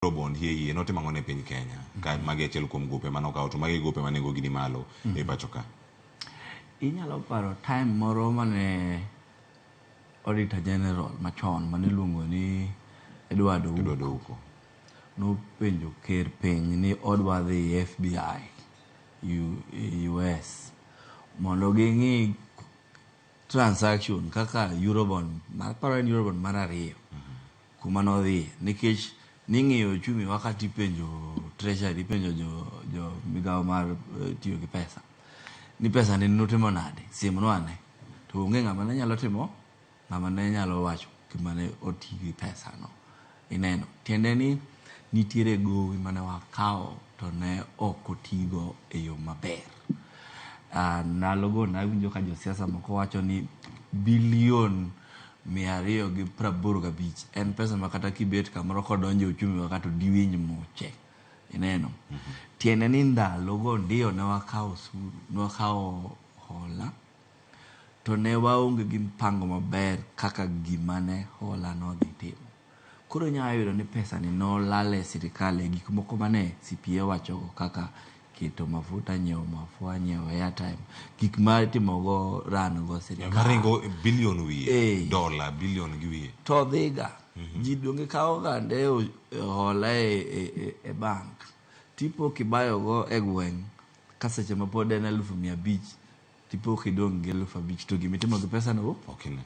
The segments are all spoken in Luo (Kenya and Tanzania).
Eurobond hie hie notimo ang'o ne piny Kenya ka magi achiel kuom gope mane okawo to magi e gope ma nengogi ni malo e pacho ka. Inyalo paro time moro mane Auditor General machon mane iluongo ni Edward Ouko Edward Ouko. nopenjo ker piny ni odwa dhi FBI US mondo ging'i transaction kaka Eurobond, aparo en Eurobond mar ariyo kuma nodhiye nikech ning'iyo uchumi wa kata ipenjo treasury ipenjo jo migawo mar tiyo gi pesa ni pesa ni nutimo nade siemnwa ane to onge ng'ama ne nyalo timo ng'ama ne nyalo wacho gima ne oti gi pesa no ineno tiende ni nitiere gowi mane wakawo to ne ok otigo e yo maber. Ndalogo nawinjo ka josiasa moko wacho ni bilion 285 en pesa ma kata kibet kamoro kodonjo e uchumi wa ka to diwinj muche ineno. Tiende ni ndalogo ndio ne wakawo osuru, ne wakawo hola to ne waonge gi mpango maber kaka gima ne hola no dhi timo. Koro inyalo yudo ni pesa ni nolal e sirikal e gik moko mane CPA owachogo kaka keto mafuta, nyiewo mafua, nyiewo airtime, gik ma itimogo run go sirikal. Maringo bilion wiye, dola bilion gi wiye. To dhiga. Ji donge kawo gande hola e bank. Tipo kibayogo e gweng' ka seche ma pod en 500,000 tipo kidong' gi 5,000 to gimitimo gi pesa no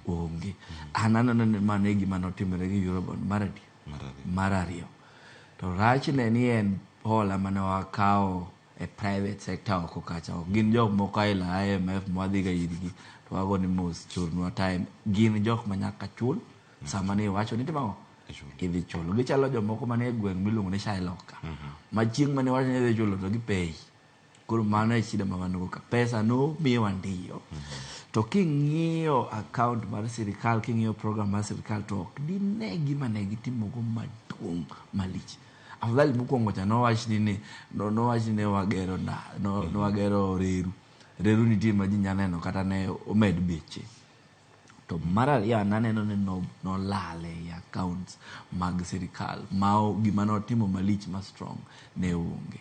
onge. An aneno ni mano e gima notimore gi Eurobond mar adi? Mar ariyo. To rachne ni en hola mane wakawo e private sector oko kacha. Ok gin jok moko aila IMF mwadhiga irgi to wago ni mos chornwa time. Gin jok ma nyaka chul sama ni iwacho ni itimo ang'o? Idhi chulo. Gichalo jomoko manie gweng' miluongo ni Shylock ka. Ma chieng' mane iwacho ni idhi chulo to gipeyi. Koro mano e shida ma wan go ka. Pesa no miyowa ndiyo. To king'iyo account mar sirikal, king'iyo program mar sirikal to ok dine gima ne gitimogo maduong' malich. Afadhali mokwongo cha nowach ni nowach ni ne wagero nda, no, wagero reru. Reru nitie ma ji nyalo neno kata ne omed beche. To mar ariyo an aneno ni nolal ei accounts mag sirikal ma gima notimo malich ma strong ne onge.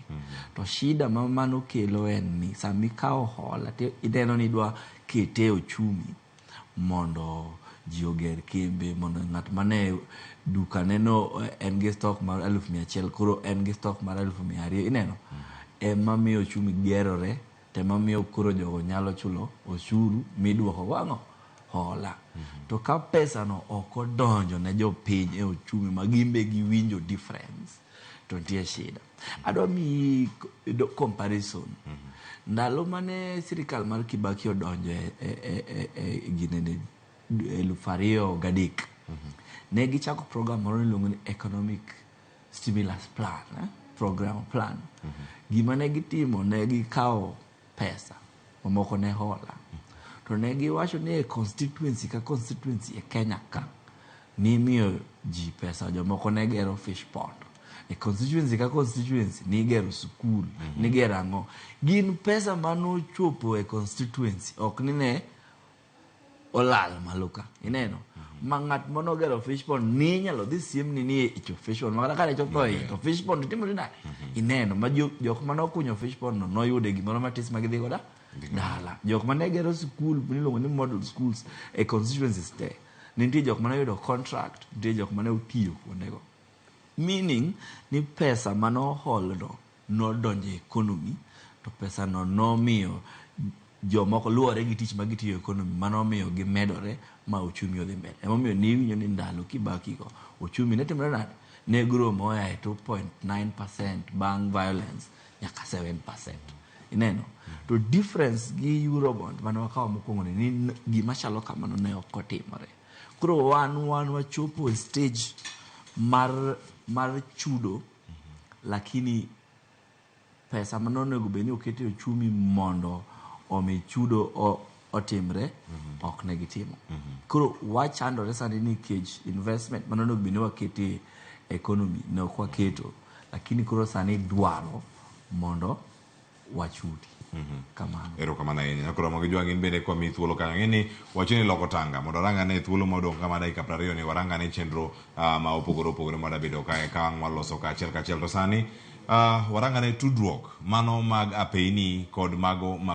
To shida ma mano kelo en ni sama ikawo hola to ineno ni idwa kete e ochumi mondo ji oger kembe mondo ng'at mane duka ne no en gi stock mar 100,000 koro en gi stock mar 200,000 ineno ema miyo ochumi gerore to ema miyo koro jogo nyalo chulo osuru miduoko go ang'o hola. To ka pesa no ok odonjo ne jopiny e ochumi ma gin be giwinjo difference to nitie shida. Adwa miyi comparison. Ndalo mane sirikal mar Kibaki odonjo e ginene 2003 ne gichako program moro miluongo ni economic stimulus plan, program plan. Gima ne gitimo ne gikawo pesa mamoko ne hola to ne giwacho ni e constituency ka constituency e Kenya ka nimiyo ji pesa jomoko ne gero fish pond e constituency ka constituency nigero sikul nigero ang'o gin pesa manochopo e constituency ok ni ne olal malo ka ineno ma ng'at manogero fish pond ni inyalo dhi siemni ni icho fish pond makata kane chopo iye to fish pond timore nade ineno ma jok mane okunyo fish pond no noyude gimoro matis ma gidhi godo dala jok mane gero sikul miluongo ni model schools e constituencies te nitie jok mane oyudo contract nitie jok mane otiyo kuondego meaning ni pesa mane oholno nodonjo e economy to pesa no nomiyo jomoko luwore gi tich ma gitiyo e economy mano miyo gimedore ma uchumi odhi mbele. Emomiyo niwinjo ni ndalo Kibaki go uchumi ne timore nade? Ne grow moa e 2.9% bang' violence nyaka 7%. Ineno? To difference gi Eurobond mane wakawo mokwongo ni ni gima chalo kamano ne ok otimore. Koro wan wachopo e stage mar chudo lakini pesa mane onego bed ni oket e ochumi mondo omi chudo otimre ok ne gitimo. Koro wachandore sani nikech investment mane onego bed ni waketo e economy ne ok waketo lakini koro sani dwaro mondo wachudi. Kamano. Erokamano ahinya. Nyakoro Ramogi Jwang' in bende kwa miyi thuolo kanyo. Ang'e ni wacho ni loko tanga mondo warang ane thuolo modong' kama dakika 20 ni warang ane chenro ma opogore opogore ma dabedo kae ka ang' waloso ka achiel kachiel. To sani warang ane tudruok mano mag apeyni kod mago ma